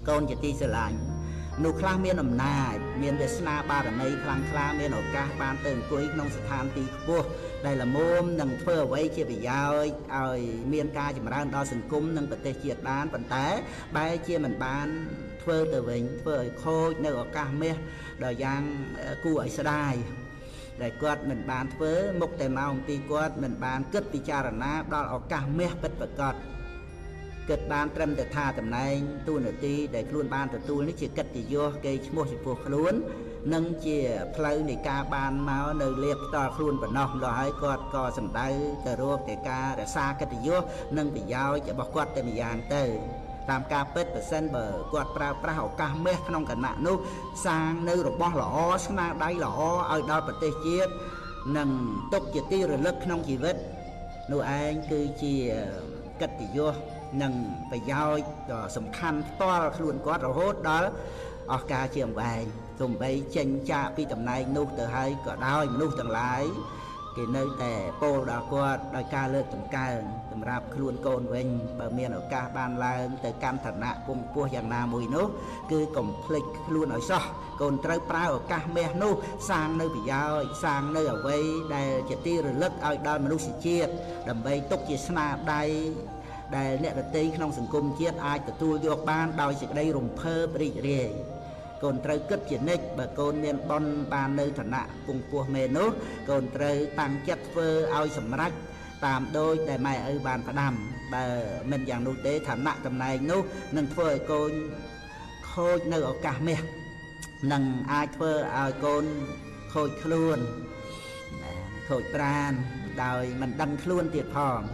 កូនជាទីស្រឡាញ់ មនុស្សខ្លះមានអំណាច មានវាសនាបារមីខ្លាំងក្លា មានឱកាសបានទៅអង្គុយក្នុងស្ថានទីខ្ពស់ ដែលល្មមនឹងធ្វើអ្វីជាប្រយោជន៍ឲ្យមានការចម្រើនដល់សង្គមនិងប្រទេសជាតិបាន ប៉ុន្តែបែរជាមិនបានធ្វើទៅវិញ ធ្វើឲ្យខូចនៅឱកាសមាសដល់យ៉ាងគួរឲ្យស្ដាយ ដែលគាត់មិនបានធ្វើ មុខតែមកអំពីគាត់មិនបានគិតពិចារណាដល់ឱកាសមាសពិតប្រាកដ គិតបានត្រឹមតែថាតំណែងតួនាទីដែលខ្លួនបានទទួលនេះជាកិត្តិយសគេឈ្មោះចំពោះខ្លួន និងជាផ្លូវនៃការបានមកនៅលៀបផ្ទាល់ខ្លួនប៉ុណ្ណោះ ម្ល៉េះហើយគាត់ក៏សំដៅទៅរកតែការរក្សាកិត្តិយសនិងប្រយោជន៍របស់គាត់តែម្យ៉ាងទៅ។ តាមការពិត ប្រសិនបើគាត់ប្រើប្រាស់ឱកាសមាសក្នុងគណៈនោះ សាងនៅរបស់ល្អស្នាដៃល្អឲ្យដល់ប្រទេសជាតិ និងទុកជាទីរលឹកក្នុងជីវិតនោះឯង គឺជាកិត្តិយសនិងប្រយោជន៍ដ៏សំខាន់ផ្ទាល់ខ្លួនគាត់រហូតដល់អស់កាលជាអង្វែង ទោះបីចេញចាកពីតំណែងនោះទៅហើយក៏ដោយ មនុស្សទាំងឡាយគេនៅតែពោលដល់គាត់ដោយការលើកតម្កើង។ សម្រាប់ខ្លួនកូនវិញ បើមានឱកាសបានឡើងទៅកាន់ឋានៈពងពោះយ៉ាងណាមួយនោះ គឺកុំភ្លេចខ្លួនឲ្យសោះ។ កូនត្រូវប្រើឱកាសមាសនោះ សាងនៅប្រយោជន៍ សាងនៅអ្វីដែលជាទីរលឹកឲ្យដល់មនុស្សជាតិ ដើម្បីទុកជាស្នាដៃដែលអ្នកដទៃក្នុងសង្គមជាតិអាចទទួលយកបានដោយសេចក្តីរំភើបរីករាយ។ កូនត្រូវគិតជានិច្ច បើកូនមានបុណ្យបាននៅឋានៈពងពោះមេនោះ កូនត្រូវតាំងចិត្តធ្វើឲ្យសម្រេចតាមដូចដែលម៉ែឪបានផ្ដាំ។ បើមិនយ៉ាងនោះទេ ឋានៈតំណែងនោះនឹងធ្វើឲ្យកូនខូចនៅឱកាសមាស និងអាចធ្វើឲ្យកូនខូចខ្លួន ខូចប្រាណដោយមិនដឹងខ្លួនទៀតផង។